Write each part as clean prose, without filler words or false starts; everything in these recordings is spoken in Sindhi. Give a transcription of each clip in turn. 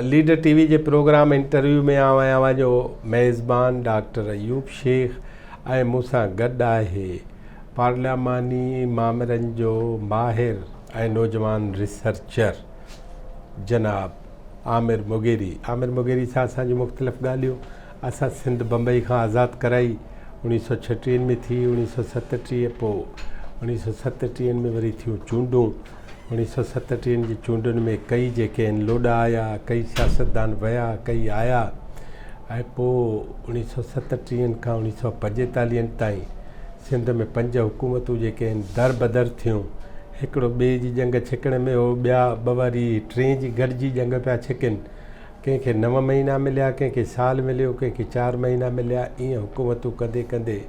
ليڊر ٽي وي جي پروگرام انٽرويو ۾ آئون آهيان اوهان جو ميزبان ڊاڪٽر ايوب شيخ ۽ مون سان گڏ آهي پارلياماني مامرن جو ماهر ۽ نوجوان ريسرچر جناب عامر مغيري. عامر مغيري سان اسان جون مختلف ڳالهيون اسان سنڌ بمبئي کان آزاد ڪرائي اوڻيهه سو ڇٽيهن ۾ ٿي اوڻيهه سو ستٽيهه پوء اوڻيهه سو ستٽيهن ۾ وري ٿيون چونڊون اوڻيهه سو ستٽيهن جي چونڊن ۾ ڪئي جيڪي آهن لوڏا آيا، ڪئي سياستدان ويا، ڪئي آيا ۽ پوء اوڻيهه سو ستٽيهن کان اوڻيهه سو پنجيتاليهن تائين سنڌ ۾ پنج حڪومتون جيڪي آهن دربدر ٿيون. هڪڙو ٻئي جي ڄنگهه ڇڪڻ ۾ هو، ٻيا ٻه وري ٽئين جي گڏجي ڄنگهه پيا ڇڪن. ڪنهن کي نو مهينا مليا، ڪنهن کي سال مليو، ڪنهن کي چار مهينا مليا، ائين حڪومتون ڪندي ڪندي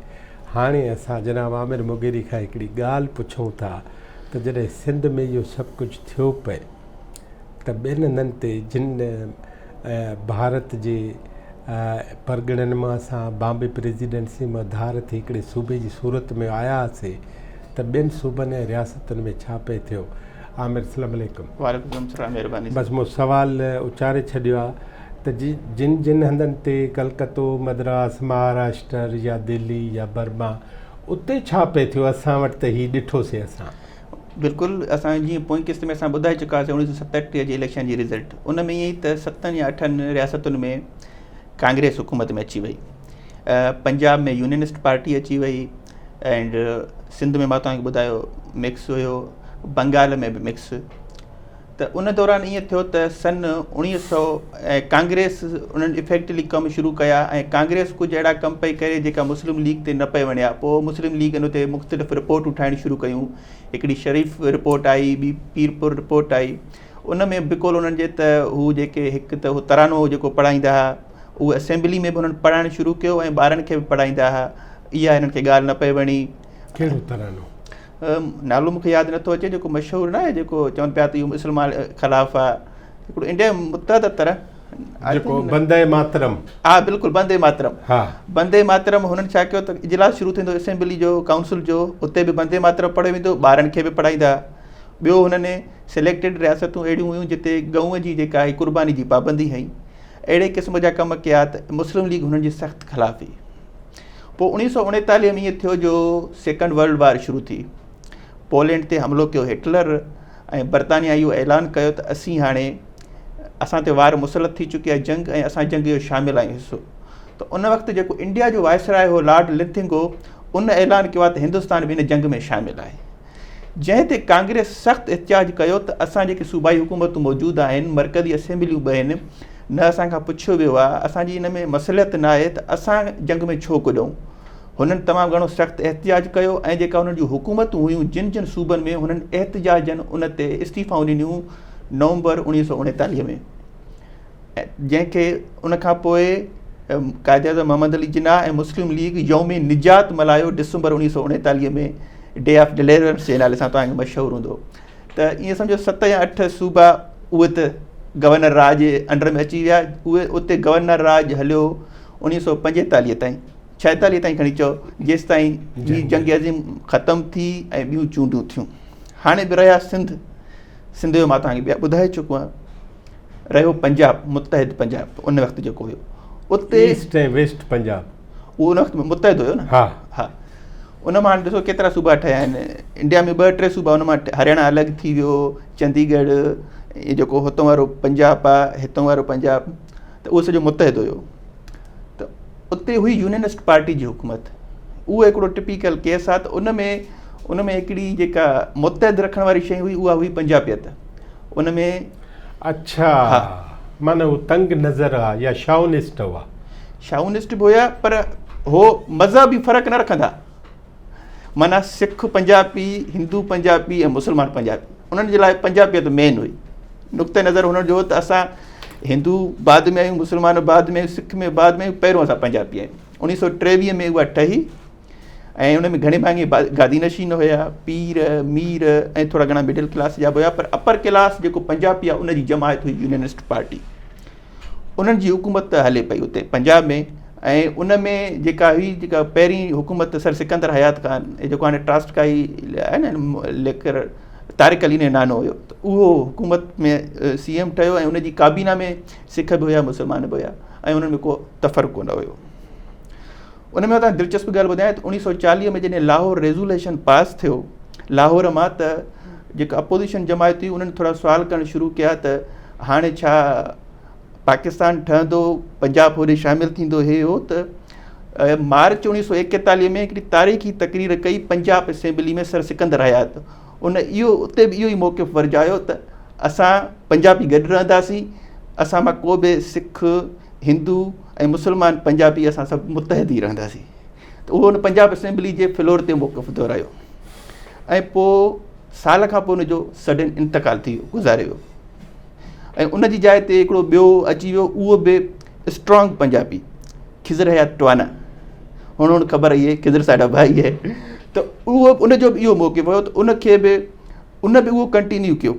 هاڻي اسان جناب عامر مغيري کان هڪڙي ڳالهه پڇون ٿا ته جڏهن سنڌ ۾ اهو سڀ ڪجهه ٿيو پئي ته ٻين هنڌن تي جن ڀارت جي پرڳڻن مان اسان بامبي پريزيڊنسي مان ڌار ٿي هڪڙي صوبي جي صورت ۾ آيا هئاسي ته ٻين صوبن ۽ رياستن ۾ ڇا پئي ٿيو؟ عامر السلام عليڪم. وعليڪم السلام مهرباني. بس مون سوال اچاري ڇڏيو آهي ته جن جن هنڌن تي ڪلڪتو، مدراس، مهاراشٽر يا دلي يا برما اتي ڇا پئي ٿيو اسان وٽ ته هي ڏٺوسي اسان. بلڪل اسان جيئن پوئين قسط ۾ اسان ٻڌائي چڪا هئاسين اوڻيهه سو ستٽيهه جي اليڪشن جي رزلٽ ان ۾ ائين ته ستن يا اٺن رياستن ۾ ڪانگريس حڪومت ۾ اچي وئي پنجاب ۾ يونينسٽ پارٽي اچي وئي اينڊ سنڌ ۾ مان توهان کي ٻڌايو مڪس هيو بنگال ۾ به مڪس ته ان دوران ائين ٿيو ته سن اوڻيهه سو ۽ ڪانگريس انهن افيڪٽلي ڪم شروع ڪيا ۽ ڪانگريس ڪجهه اهڙا ڪم پئي ڪري جيڪا مسلم ليگ تي نه پئي وڻيا پوء مسلم ليگ ان تي مختلف رپورٽون ٺاهڻ شروع ڪيون هڪڙي شريف رپورٽ آئي ٻي پيرپور رپورٽ آئي ان ۾ بقول انهن جي ته هو جيڪي هڪ ته هو ترانو جيڪو پڙهائيندا هئا اهو اسيمبلي ۾ به انهن پڙهائڻ شروع ڪيو ۽ ٻارن کي به پڙهائيندا هئا اها هنن کي ڳالهه نه پئي وڻي. ڪهڙو ترانو؟ نالو مونکي ياد نٿو اچي جيڪو مشهور نه آهي جيڪو چون پيا ته اهو مسلمان خلاف آهي هڪڙو انڊيا متحده طرح جيڪو بندي ماترم ها بلڪل بندي ماترم ها بندي ماترم هنن ڇا ڪيو ته اجلاس شروع ٿيندو اسيمبلي جو ڪائونسل جو اتي به بندي ماترم پڙهيو ويندو ٻارن کي به پڙهائيندا ٻيو هنن سليڪٽيڊ رياستون اهڙيون هيون جتي گئون جي جيڪا آهي قرباني جي پابندي هئي اهڙي قسم جا ڪم ڪيا ته مسلم ليگ هنن جي سخت خلاف هئي پوء اوڻيهه سو اوڻيتاليهه ۾ ائين ٿيو جو سيڪنڊ ورلڊ وار شروع ٿي. پولينڊ تي حملو ڪيو هٽلر ۽ برطانيا اهو اعلان ڪيو ته اسين هاڻي اسان تي وار مسلط ٿي چڪي آهي جنگ ۽ اسان جنگ جو شامل آهيون حصو ته ان وقت جيڪو انڊيا جو وائسراء هو لارڊ لنٿنگو ان اعلان ڪيو آهي ته هندستان به ان جنگ ۾ شامل آهي. جنهن تي ڪانگريس سخت احتجاج ڪيو ته اسان جيڪي صوبائي حڪومتون موجود آهن، مرڪزي اسيمبليون به آهن، نه اسان کان پڇيو ويو آهي، اسان جي ان ۾ مصلحت نه آهي ته اسان جنگ ۾ ڇو ڪڏون. هنن تمام گهڻو سخت احتجاج ڪيو ۽ جيڪا انهن جون حڪومتون هيون جن جن صوبن ۾ هنن احتجاجن ان تي استعيفائون ڏنيون نومبر 1939 ۾. جنهن کي ان کان پوء قائد اعظم محمد علي جناح ۽ مسلم ليگ يوم نجات ملهايو ڊسمبر 1939 ۾ ڊي آف ڊليورنس جي نالي سان توهان کي مشهور هوندو ته ائين سمجهو ست يا اٺ صوبا اهي ته گورنر راڄ جي انڊر ۾ اچي ويا اهي اتي گورنر راڄ هليو 1945 تائين 46 تائين کڻي چئو جيستائين هي جنگ عظيم ختم ٿي ۽ ٻيون چونڊون ٿيون هاڻي به رهيا سنڌ سنڌ جو مان توهان کي ٻڌائي چڪو آهيان رهيو پنجاب متحد پنجاب ان وقت جيڪو هيو اتي ايسٽ ۽ ويسٽ پنجاب اهو ان وقت متحد هيو نه ها ها ان مان ڏسو ڪيترا صوبا ٺهيا آهن انڊيا ۾ ٻه ٽي صوبا ان مان هرياڻا الڳ ٿي ويو چندي ڳڙهه جيڪو هتون وارو پنجاب آهي هتون وارو پنجاب ته اهو سڄو متحد هيو ته اتي هئي يونينسٽ پارٽي جي حڪومت اهو هڪڙو ٽپيڪل ڪيس آهي ته ان ۾ ان ۾ هڪڙي جيڪا متحد رکڻ واري شيء هئي اها هئي پنجابيت ان ۾ اڇا معنيٰ هو تنگ نظر هئا يا شائونسٽ هئا. شائونسٽ به هيا پر هو مذهبي فرق نه رکندا معنيٰ سک پنجابي هندو پنجابي ۽ مسلمان پنجابي انهن جي لاء پنجابيت مين هئي نقطه نظر هنن جو ته اسان هندو بعد ۾ آهيون مسلمان بعد ۾ سک ۾ بعد ۾ پهريون اسان پنجابي آهيون اوڻيهه سو ٽيويهه ۾ اها ٺهي ۽ ان ۾ گهڻي ڀاڱي گادي نشين هيا، پير، مير ۽ ٿورا گهڻا مڊل ڪلاس جا به هيا پر اپر ڪلاس جيڪو پنجابي آهي ان جي جماعت هئي يونينسٽ پارٽي انهن جي حڪومت هلي پئي اتي پنجاب ۾ ۽ ان ۾ جيڪا هئي جيڪا پهرين حڪومت سر سڪندر حيات خان جيڪو هاڻي ٽراسٽ ڪائي آهي نه ليکر طارق علي نانو هيو ته اهو حڪومت ۾ سي ايم ٺهيو ۽ ان جي ڪابينا ۾ سک به هيا مسلمان به هيا ۽ انهن ۾ ڪو تفرقو نه هيو. ان ۾ تان دلچسپ ڳالهه ٻڌايان ته 1940 ۾ جڏهن لاهور ريزوليشن پاس ٿيو لاهور مان ته جيڪا اپوزيشن جماعت هئي انهن ٿورا سوال ڪرڻ شروع ڪيا ته هاڻي ڇا پاڪستان ٺهندو پنجاب هوڏي شامل ٿيندو هي هو ته مارچ 1941 ۾ هڪڙي تاريخي تقرير ڪئي پنجاب اسيمبلي ۾ سر سڪندر حيات ان اهو اتي به اهو ئي موقف ورجايو ته اسان پنجابي گڏ رهنداسين اسان مان ڪو به سک هندو ۽ مسلمان پنجابي اسان سڀ متحد ئي رهنداسين ته اهو ان پنجاب اسيمبلي جي فلور تي موقف دهرايو ۽ پوء سال کان پوء ان جو سڊن انتقال ٿي ويو گذاري ويو ۽ ان جي جاء تي هڪڙو ٻيو اچي ويو اهو به اسٽرانگ پنجابي خضر حيات ٽوانا هن هن خبر آئي خضر ساڊا ڀائي هي ته اهو ان جو به اهو موقف هيو ته ان کي به ان به اهو ڪنٽينيو ڪيو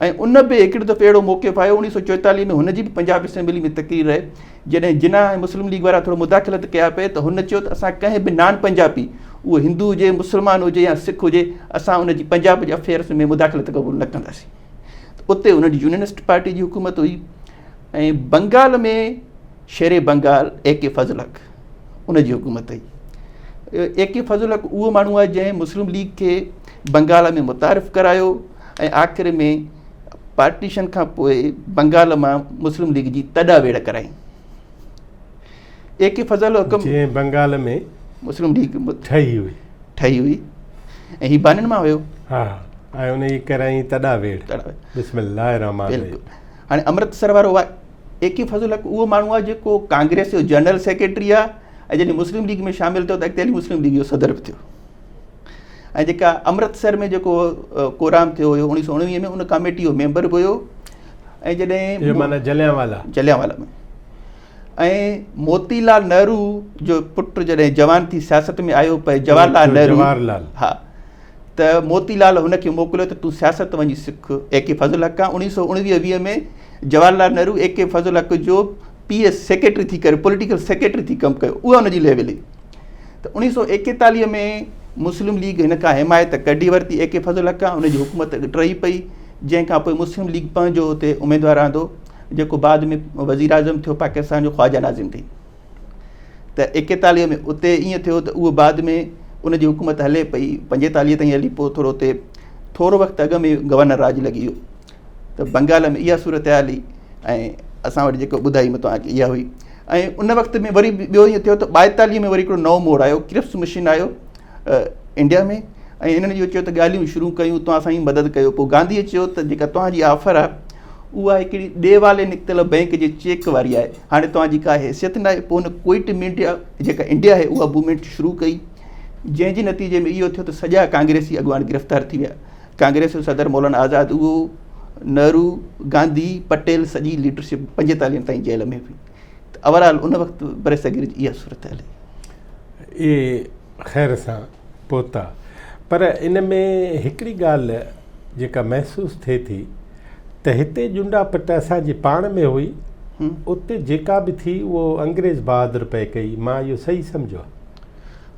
۽ ان به هڪڙي دفعي اهڙو موقف آيو اوڻيهه سو چوئيتاليهه ۾ هن جي به پنجاب اسيمبلي ۾ تقرير رهي جڏهن جناح ۽ مسلم ليگ وارا ٿورو مداخلت ڪيا پئي ته هن چيو ته اسان ڪنهن به نان پنجابي اهو هندو هجي مسلمان هجي يا سک هجي اسان ان جي پنجاب جي افيئرس ۾ مداخلت قبول نه ڪنداسين اتي انهن جي يونينسٽ پارٽي جي حڪومت هئي ۽ بنگال ۾ شير بنگال اي ڪي فضل حق ان جي حڪومت هئي. اي ڪي فضل حق اهو ماڻهو آهي جنهن مسلم ليگ کي بنگال ۾ متعارف ڪرايو ۽ آخر ۾ پارٽيشن کان پوء بنگال مان مسلم ليگ جي تڏا ويڙهه ڪرائي. اي ڪي فضل حق جنهن بنگال ۾ مسلم ليگ ٺهي هئي ٺهي هئي ۽ هي بانين مان هيو. ها ۽ ان جي ڪرائين تڏا ويڙهه. بسم الله الرحمٰن الرحيم. هاڻي امرتسر وارو اي ڪي فضل حق اهو ماڻهو آهي جيڪو ڪانگريس جو جنرل سيڪريٽري آهي ۽ جڏهن مسلم ليگ ۾ شامل ٿيو ته اڳتي هلي مسلم ليگ جو صدر به ٿيو ۽ جيڪا امرتسر ۾ جيڪو ڪورام ٿيو هيو اوڻيهه سو اڻويهه ۾ ان ڪاميٽي جو ميمبر به هيو ۽ جڏهن معنيٰ جليان والا جليان والا ۾ ۽ موتي لال نهرو جو پٽ جڏهن جوان ٿي سياست ۾ آيو پئي جواهر لال نهرو ها ته موتي لال هن کي موڪليو ته تون سياست وڃي سک. اي ڪي فضل حق کان اوڻيهه سئو اڻويهه ويهه ۾ جواهر لال نهرو اي ڪي فضل حق جو پي ايس سيڪريٽري ٿي ڪري پوليٽيڪل سيڪريٽري ٿي ڪم ڪيو اها ان جي ليول هئي ته اوڻيهه سئو ايڪيتاليهه ۾ مسلم ليگ هن کان حمايت ڪڍي ورتي اي ڪي فضل حق کان ان جي حڪومت ٽهي پئي جنهن کان پوء مسلم ليگ پنهنجو اتي اميدوار آندو جيڪو بعد ۾ وزيراعظم ٿيو پاڪستان جو خواجه ناظم الدين. ته ايڪيتاليهه ۾ اتي ائين ٿيو ته اهو بعد ۾ ان جي حڪومت هلي پئي پنجيتاليهه تائين هلي پوء ٿورو اتي ٿورو وقت اڳ ۾ گورنر راڄ لڳي ويو ته بنگال ۾ اها صورتحال هئي ۽ اسان وٽ جيڪو ٻڌائي مون توهان کي اها هئي ۽ ان وقت ۾ وري ٻيو ائين ٿيو ته ٻائيتاليهه ۾ وري هڪڙو نئون موڙ آيو ڪرپس مشن آيو انڊيا ۾ ۽ انهن اهو چيو ته ڳالهيون شروع ڪيون توهان اسان جي مدد ڪيو پوء گانڌيء چيو ته جيڪا توهان جي آفر آهي اها هڪڙي ڏيوالي نڪتل بئنڪ جي چيڪ واري آهي هاڻي توهان جي ڪا حيثيت ناهي پوء هن ڪوئٽ انڊيا جيڪا انڊيا آهي اها موومينٽ شروع ڪئي جنهن جي نتيجي ۾ اهو ٿيو ته سڄا ڪانگريسي اڳواڻ گرفتار ٿي ويا ڪانگريس جو صدر مولانا آزاد اهو نهرو گانڌي پٽيل سڄي ليڊرشپ پنجيتاليهن تائين جيل ۾ هئي ته اوور آل ان وقت برصغير جي اها صورتحال هئي. اهي خير سان پهتا پر ان ۾ هڪڙي ڳالهه جيڪا محسوس ٿئي ٿي ته هتي ڄنڊا پٽ اسان جي پاڻ ۾ هئي اتي جيڪا به ٿي اهو انگريز بهادر پئي ڪئي مان اهو صحيح سمجهيو آهي.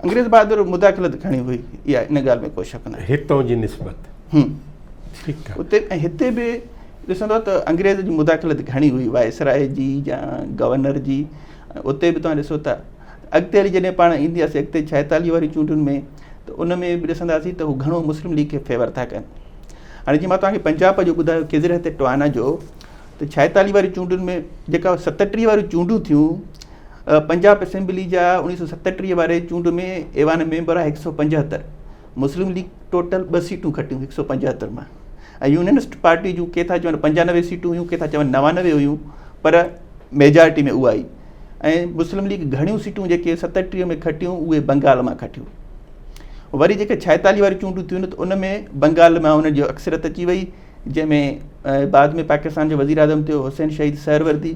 انگريز بهادر مداخلت گهڻي هئي اها ان ڳالهه ۾ ڪو شڪ ناهي. هتون جي نسبت ٺيڪ آهي. اتي ۽ هتي به ڏسندو ته انگريز جي مداخلت گهڻي هئي وائسراء جي يا گورنر جي اتي به توهان ڏسو ته اڳتي هلي جڏهن پاڻ اينداسين اڳتي ڇائيتاليهه واري چونڊن ۾ ته ان ۾ به ڏسنداسين ته هو گهڻو مسلم ليگ کي فيور ٿا ڪن هاڻي جيئن مان توهان کي پنجاب جو ٻڌايو خضر هتي ٽوانا جو ته ڇائيتاليهه واري چونڊن ۾ جيڪا ستٽيهه واريون چونڊون ٿيون پنجاب اسيمبلي جا اوڻيهه سو ستٽيهه واري چونڊ ۾ ايوان ميمبر هڪ سو پنجهتر مسلم ليگ ٽوٽل ٻه سيٽون کٽيون هڪ سو پنجهتر مان ۽ يونينسٽ پارٽي جون ڪي ٿا چون پنجانوي سيٽون هيون ڪي ٿا چون نوانوي هيون پر ميجارٽي ۾ اها آئي ۽ مسلم ليگ گهڻيون سيٽون جيڪي ستٽيهه ۾ کٽيون اهي بنگال مان کٽيون وري جيڪي ڇائيتاليهه واريون چونڊون ٿيون ته ان ۾ بنگال مان ان جي اڪثريت اچي وئي جنهن ۾ بعد ۾ پاڪستان جو وزير اعظم ٿيو حسين شهيد سهروردي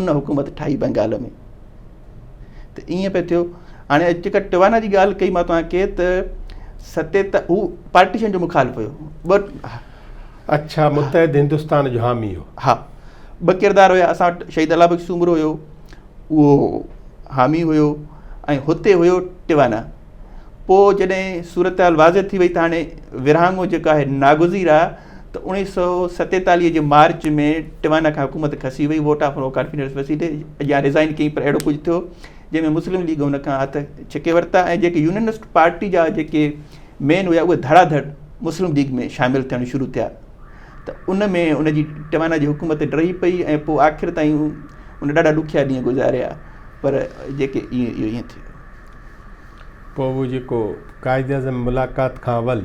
ان حڪومت ٺاهي بنگال ۾ ته ائين پئي ٿيو هاڻي اڄ جيڪا ٽوانا جي ڳالهه ڪئي مان توهان کي ته ستي ته هو پارٽيشن جو مخالف هيو ٻه اڇا متحد هندستان جو حامي هو. ها ٻه ڪردار هيا اسان وٽ شهيد الله بخش سومرو هيو اهو حامي هيو ۽ هتي هيو ٽوانا پوء جڏهن صورتحال واضح ٿي وئي ته هاڻي ورهاڱو جيڪو آهي ناگزير آهي ته 1947 جي مارچ ۾ ٽوانا کان حڪومت کسي وئي ووٽ آف نو ڪانفيڊنس وسيلي يا ريزائن ڪيائين پر اهڙو ڪجهه ٿيو جنهن ۾ مسلم ليگ هن کان هٿ ڇڪي ورتا ۽ جيڪي يونينسٽ پارٽي جا جيڪي مين هيا اهي ڌڙا ڌڙ مسلم ليگ ۾ شامل ٿيڻ شروع ٿيا ته ان ۾ ان جي ٽوانا جي حڪومت ڊهي پئي ۽ پوء آخر تائين ان ڏاڍا ڏکيا ڏينهن گذاريا پر جيڪي اهو ائين ٿيو. پوء اهو جيڪو قائداعظم ملاقات کان اول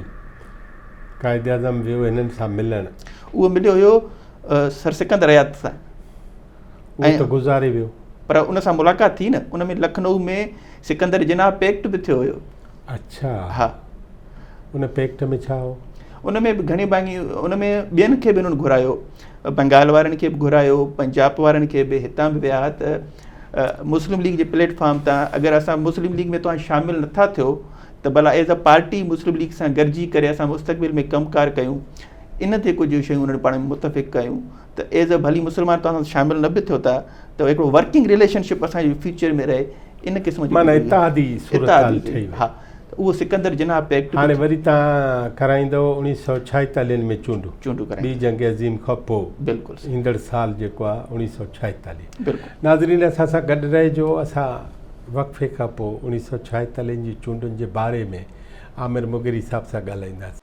قائداعظم ويو هنن سان ملڻ. اهو مليو هيو سر سڪندر حيات سان. اهو ته گذاري ويو. پر ان سان ملاقات ٿي نه ان ۾ لکنؤ ۾ سڪندر جناح پيڪٽ به ٿيو هيو. اڇا. ها. ان پيڪٽ ۾ ڇا هو؟ ان ۾ به گهڻي ڀاڱي ان ۾ ٻين کي به انهن گهرايو بنگال وارن کي به گهرايو پنجاب وارن کي به هتان به ويا ته مسلم ليگ جي پليٽ فارم تان اگر اسان مسلم ليگ ۾ توهان شامل نٿا ٿيو ته ڀلا as a party Muslim League سان گڏجي ڪري اسان مستقبل ۾ ڪم ڪار ڪيون ان تي ڪجهه شيون انهن پاڻ ۾ متفق ڪيون ته ايز اي ڀلي مسلمان توهان سان شامل نه به ٿيو ٿا ته هڪڙو ورڪنگ رليشن شپ اسان جي فيوچر ۾ رهي ان قسم جي معنيٰ اتحادي صورتحال ٺهي وئي. ها ته اهو سڪندر جناح پيڪٽ هاڻي وري توهان ڪرائيندؤ اوڻيهه سئو ڇائيتاليهن ۾ چونڊون چونڊون ٻي جنگ عظيم کان پوء بلڪل ايندڙ سال جيڪو آهي اوڻيهه سئو ڇائيتاليهه بلڪل ناظرين اسان سان گڏ رهجو اسان وقفي کان پوء اوڻيهه سئو ڇائيتاليهن جي چونڊن جي باري ۾ عامر مغيري صاحب سان ڳالهائينداسين.